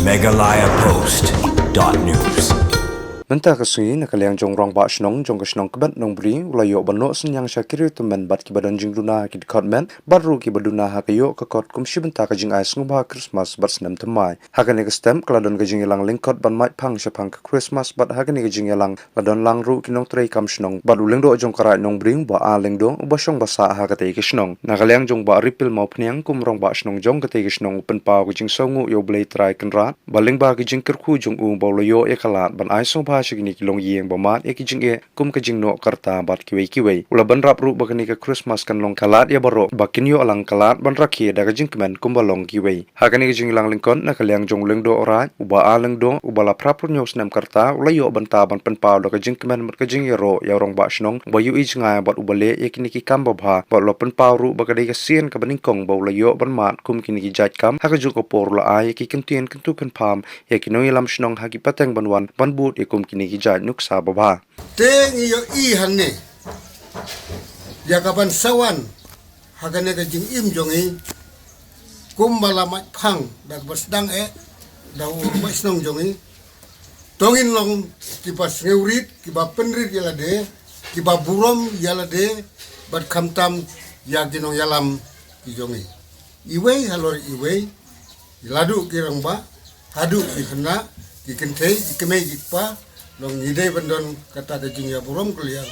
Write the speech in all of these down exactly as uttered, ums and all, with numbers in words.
Meghalaya Post dot news. Mynta ka sngi na ka liang jong Rangbah Shnong jong ka shnong Kbet Nongbri u la ïoh ban noh synñiang sha ki riew tymmen bad kiba don jingduna ha ki dkhot met bad ruh kiba duna ha ka ïoh ka kot kum shi bynta ka jingai sngewbha Christmas bad snem thymmai. Ha kane ka step ka la don ka jingïalang lyngkot ban mait phang shaphang ka Christmas bad ha kane ka jingïalang la don lang ruh ki nongtrei kam shnong bad u lyngdoh jong ka Raid Nongbri Bah A Lyngdoh uba shong ba sah ha katei ka shnong. Na ka liang jong Bah Ripil Mawphniang kum Rangbah Shnong jong katei ka shnong u pynpaw ka jingsngewnguh ïa U Blei Trai Kynrad ba lyngba ki jingkyrkhu jong u ba u la ïoh ïa ka lad ban ai sngewbha sha kine ki longïing ba mad ïa ki jingeh kum ka jingnoh ka rta bad kiwei kiwei. U la bynrap ruh ba kane ka Christmas kan long ka lad ïa baroh ba kin ïoh lang ka lad ban rakhe da ka jingkmen kumba long kiwei. Ha kane ka jingïalang lyngkot na ka liang jong u lyngdoh raid u Bah A Lyngdoh uba la phra phew hynñiew snem ka rta u la ïoh bynta ban pynpaw da ka jingkmen bad ka jingïaroh ïa u Rangbah Shnong uba ïohi jngai bad uba leh ïa kine ki kam babha bad u la pynpaw ruh ba ka dei ka sien kaba nyngkong ba u la ïoh ban mad kum kine ki jait kam ha kajuh ka por u la ai ïa ki kyntien kyntu kynpham ïa ki nongïalam shnong ha ki pateng ban wan ban bud ïa kum kine ki jait nuksa babha. Te ngi ïohi hangne ïa ka ban sa wan ha kane ka jingim jong ngi kumba la mait phang da kaba sdang eh da u Rangbah Shnong jong ngi. To ngin long kiba sngewrit kiba pynrit ïa lade kiba burom ïa lade bad khamtam ïa ki nongïalam ki jong ngi. Iwei halor iwei, ïa la duh ki rangbah haduh ki khynnah ki kynthei ki kmie ki kpa, long ngi dei ban don kata ka jingïaburom kylliang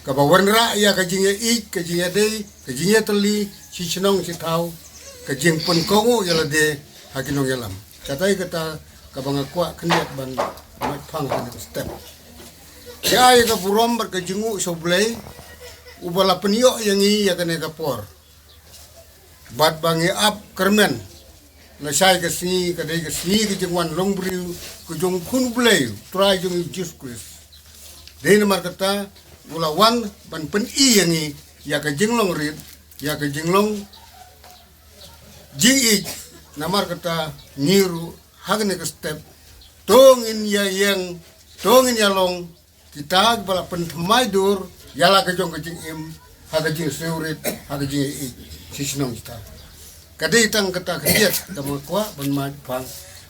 kaba wanrah ïa ka jingïaid ka jingïadei ka jingïatylli shi shnong shi thaw, ka jingpynkohnguh ïa lade ha ki nongïalam. Kata ïa kata kaba nga kwah khyndiat ban mait phang ha kane ka step. Ïa ïa ka burom bad ka jingnguh sha U Blei uba la pynïoh ïa ngi ïa kane ka por bad ba ngi ap kyrmen. Lashai ka sngi ka dei ka sngi ka jingwan longbriew ka jong U Khun U Blei U Trai jong ngi Jisu Khrist. Dei namar kata u la wan ban pyni ïa ngi ïa ka jinglong rit ïa ka jinglong jingïeit. Namar kata ngi ruh ha kane ka step to ngin ïa ïeng to ngin ïa long kita kiba la pynthymmai dur ïa la ka jong ka jingim ha ka jingsngewrit ha ka jingïeit shi shnong kita. Ka dei tang kata ka ïeit kaba nga kwah ban mait phang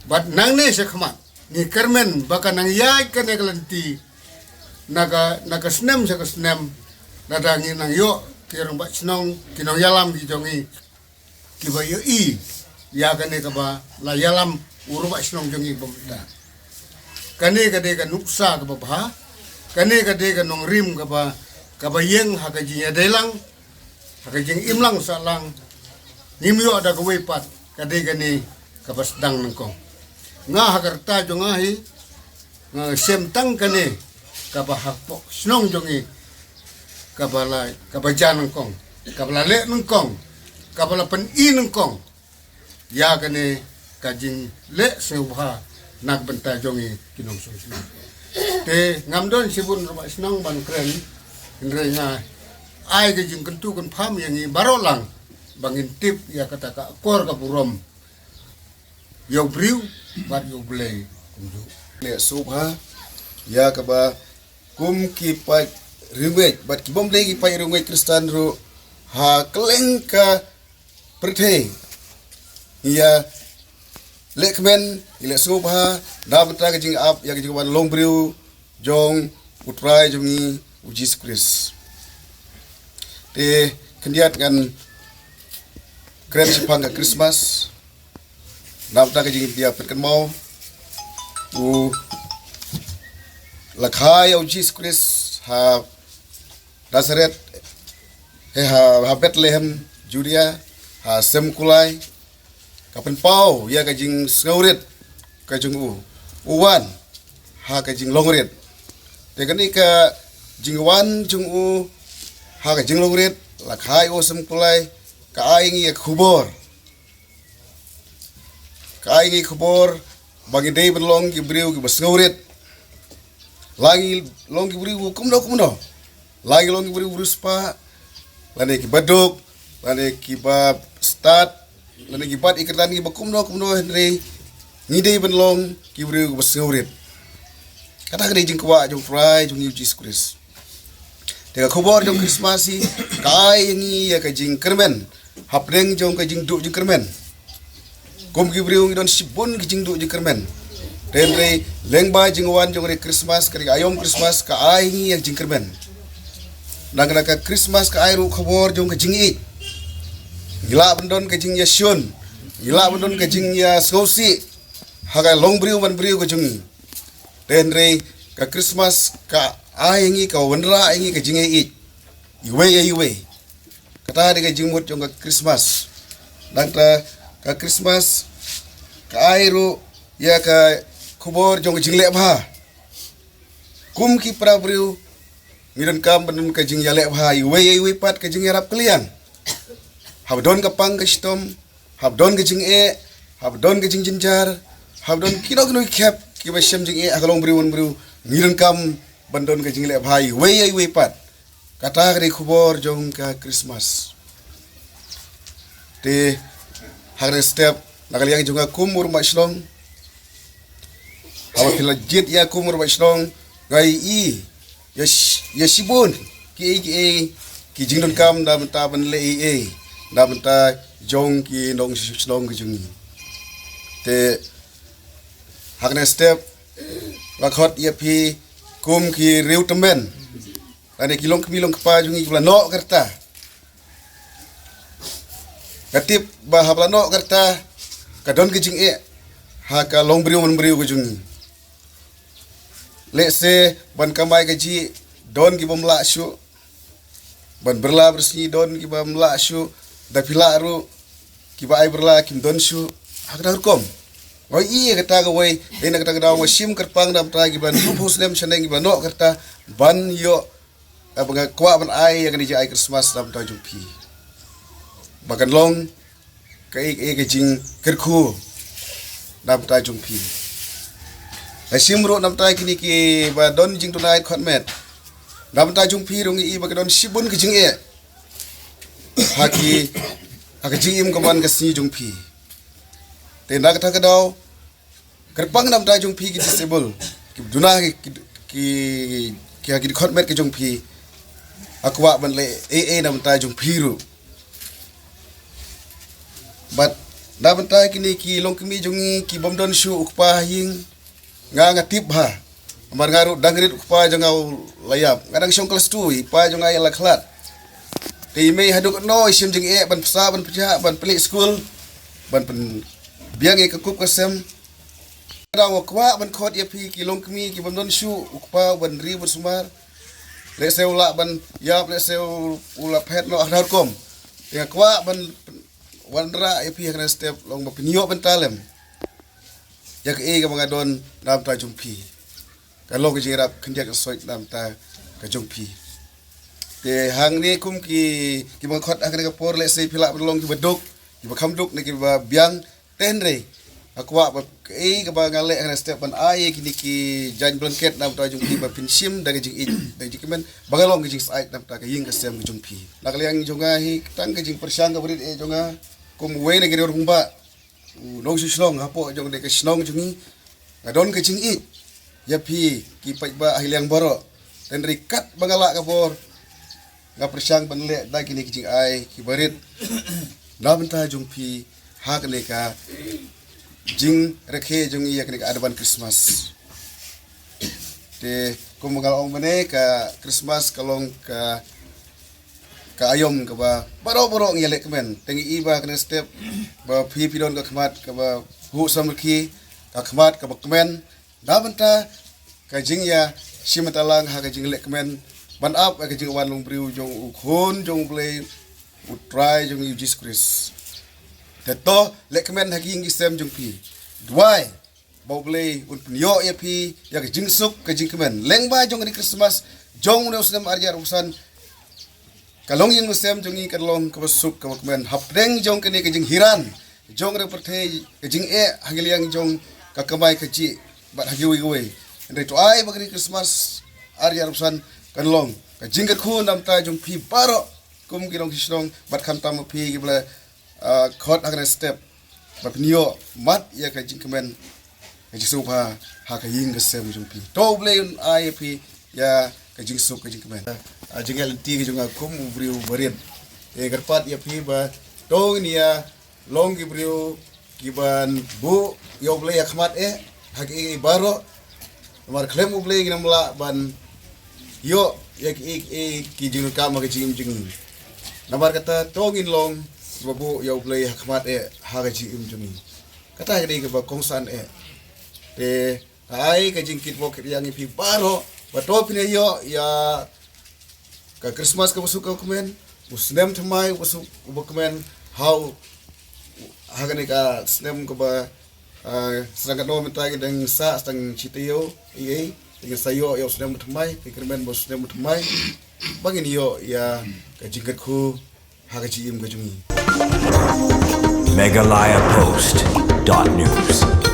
bad nangne sha khmat ngi kyrmen ba ka nang ïaid kane ka lynti na ka na ka snem sha ka snem. Lada ngi nang ïoh ki rangbah shnong ki nongïalam ki jong ngi kiba ïohi ïa kane kaba la ïalam u rangbah shnong jong ngi ba mynta. Kane ka dei ka nuksa kaba bha, kane ka dei ka nongrim kaba kaba ïeng ha ka jingïadei lang ha ka jingim lang sah lang. Ngim ïoh da kawei pat ka dei kane kaba sdang nyngkong. Nga ha ka rta jong nga hi nga shem tang kane kaba hapoh shnong jong ngi kaba la kaba jan nyngkong kaba la leh nyngkong kaba la pyni nyngkong ïa kane ka jingleh sngewbha na ka bynta jong ngi ki nongshong shnong. Te ngam don shibun rangbah shnong ban kren hynrei nga ai ka jingkyntu kynpham ïa ngi baroh lang ba ngin tip ïa kata ka akor ka burom ïa u briew bad ïa U Blei kumjuh. Leh sngewbha ïa kaba kum ki paid riewngeit bad ki bym dei ki paid riewngeit Khristan ruh ha kylleng ka pyrthei ïa leh kmen ïa leh sngewbha na bynta ka jingap ïa ka jingwan longbriew jong U Trai jong ngi U Jisu Khrist. Te khyndiat ngan kren shaphang ka Christmas. Namar ka jingpynbeit pynkynmaw u la kha ïa U Jisu Khrist ha Nazareth, he ha, ha Bethlehem Judea, ha sem kulai. Ka pynpaw ïa ka jingsngewrit ka jong u, u wan ha ka jinglongrit. Te kane ka jingwan jong u ha ka jinglongrit la kha ïa u sem kulai, ka ai ngi ïa ka khubor. Ka ai ngi khubor ba ngi dei ban long ki briew kiba sngewrit. La ngi long ki briew kumno kumno, la ngi long ki briew riewspah, lane kiba duk, lane kiba stad, lane kiba ïa kyrdan kiba kumno kumno, hynrei ngi dei ban long ki briew kiba sngewrit. Kata ka dei jingkwah jong U Trai jong ngi U Jisu Khrist. Te ka khubor jong Christmas hi ka ai ngi ïa ka jingkyrmen hapdeng jong ka jingduh jingkyrmen. Kum ki briew ngi don shibun ki jingduh jingkyrmen. Te hynrei lyngba jingwan jong ka Christmas, ka dei ka aïom Christmas ka ai ngi ïa ka jingkyrmen. Nangta ka Christmas ka ai ruh ka khubor jong ka jingïeit. Ngi lah ban don ka jingïashun, ngi lah ban don ka jingïasngewsih ha ka longbriew manbriew ka jong ngi. Te hynrei ka Christmas ka ai ngi, ka wanrah ïa ngi ka jingïeit iwei ïa iwei. Kata dei ka jingmut jong ka Christmas. Nangta ka Christmas ka ai ruh ïa ka khubor jong ka jingleh bha. Kum ki para briew ngi donkam ban don ka jingïaleh bha iwei ïa iwei pat, ka jingïarap kylliang. Haba don ka pang ka shitom, haba don ka jingeh, haba don ka jingjynjar, haba don kino kino ki khep kiba shem jingeh ha ka longbriew manbriew, ngi donkam ban don ka jingleh bha iwei ïa iwei pat. Kata ka dei ka khubor jong ka Christmas. Te ha kane ka step, na ka liang jong nga kum u rangbah shnong, haba phi la jied ïa kum u rangbah shnong, nga ïohi ïa shi-, ïa shibun kiei kiei ki jingdonkam na ka bynta ban leh eiei na ka bynta jong ki nongshong shnong ka jong ngi. Te ha kane ka step nga khot ïa phi kum ki riewtymmen, lane ki longkmie longkpa jong ngi kiba la noh ka rta. Nga tip ba haba la noh ka rta ka don ka jingeh ha ka longbriew manbriew ka jong ngi. Lehse ban kamai kajih don ki bym lah shuh, ban bylla byrsngi don ki bym lah shuh, da phi lah ruh kiba ai bylla kim don shuh. Ha kata ka rukom, nga ïohi ïa kata kawei, dei na kata ka daw nga shim kyrpang na ka bynta kiba hynñiewphew snem shaneng kiba la noh ka rta, ban ïoh, eh, ba nga kwah ban ai ïa kane ka jingai Christmas na ka bynta jong phi, ba kan long kaei kaei ka jingkyrkhu na ka bynta jong phi. Nga shim ruh na ka bynta kine kiba don jingduna khot met. Na ka bynta jong phi ruh nga ïohi ba ka don shibun ka jingeh ha ki, ha ka jingim ka man ka sngi jong phi. Te na kata ka daw, kyrpang na ka bynta jong phi ki disable, ki duna ki, ki, ki, ki khot met ki jong phi. Nga kwah ban leh eiei na ka bynta jong phi ruh. Bad na ka bynta kine ki longkmie jong ngi ki bym don shuh u kpa ha ïing, nga, nga tip bha. Namar nga ruh dang rit u kpa jong nga u la ïap. Nga dang shong klas two, i pa jong nga i la khlad. Te i mei haduh katno i shim jingeh ban pynsa, ban pynjah, ban pynleit skul, ban pynbiang ïa ka kup ka sem. Nga dang kwah ban khot ïa phi ki longkmie ki bym don shuh u kpa ban ri ban sumar. Lehse u lah ban ïap, lehse u, u la phet noh, ha kata ka rukom. Te nga kwah ban wanrah ïa phi ha kane ka step, long ba phin ïoh bynta lem ïa kaei kaba nga don na ka bynta jong phi. Ka long ka jingïarap khyndiat kynsoit na ka bynta ka jong phi. Te hangne kum ki, kiba nga khot ha kane ka por, lehse phi lah ban long kiba duk, kiba kham duk ne kiba biang. Te hynrei nga kwah ba kaei kaba nga leh ha kane ka step ban ai ïa kine ki jaiñ blanket na ka bynta jong phi, ba phin shim da ka jingïeit, da ka jingkmen, ba ka long ka jingsyaid na ka bynta ka ïing ka sem ka jong phi. Na ka liang jong nga hi, tang ka jingpyrshang kaba rit eh jong nga kum uwei na ki riew rangbah, u nongshong shnong hapoh jong kane ka shnong jong ngi, nga don ka jingïeit ïa phi ki paidbah ha Ïew Liang baroh. Te hynrei katba nga lah ka bor, nga pyrshang ban leh da kine ki jingai kiba rit na ka bynta jong phi ha kane ka jingrakhe jong ngi ïa kane ka advance Christmas. Te kumba nga la ong mynne, ka Christmas ka long ka, ka aïom kaba baroh baroh ngi ïaleh kmen. Te ngi i ba ha kane ka step ba phi, phi don ka khmat kaba huh samrkhie, ka khmat kaba kmen na ka bynta ka jingïashim bynta lang ha ka jingleh kmen ban ap ïa ka jingwan longbriew jong u Khun jong U Blei, U Trai jong ngi U Jisu Khrist. Te to leh kmen ha ki ïing ki sem jong phi. Duwai ba U Blei un pynïoh ïa phi ïa ka jingsuk ka jingkmen lyngba jong ka Christmas jong une u snem ar hajar arphew san. Ka longïing longsem jong ngi kan long kaba suk kaba kmen hapdeng jong kane ka jinghiran jong ka pyrthei, ka jingeh ha ka liang jong ka kamai kajih bad ha kiwei kiwei. Hynrei to ai ba kane ka Christmas ar hajar arphew san kan long ka jingkyrkhu na ka bynta jong phi baroh kum ki nongshong shnong bad khamtam ma phi kiba la, ah, khot ha kane ka step ba phin ïoh mat ïa ka jingkmen, ka jingsngewbha ha ka ïing ka sem jong phi. To U Blei un ai ïa phi ïa ka jingsuk ka jingkmen. Ah, jingïaid lynti ka jong nga kum u briew barit, eh, kyrpad ïa phi ba to ngin ïa long ki briew ki ban buh ïa U Blei ha khmat eh ha ki ei baroh. Namar khlem U Blei ngin ym lah ban ïoh ïa ki ei ki ei ki jingdonkam ha ka jingim jong ngi. Namar kata to ngin long kiba buh ïa U Blei ha khmat eh ha ka jingim jong ngi. Kata ka dei kaba kongsan eh. Te ai ka jingkitbok kit ïa ngi phi baroh ba to phin ïoh ïa ka Christmas kaba suk kaba kmen, u snem thymmai uba suk uba kmen, ha u ha kane ka snem kaba, ah, sdang katno mynta ngi dang sah sdang shi taïew ei ei, te ngin sa ïoh ïa u snem thymmai, te kyrmen ba u snem thymmai ba ngin ïoh ïa ka jingkyrkhu ha ka jingim ka jong ngi. Meghalaya Post dot news.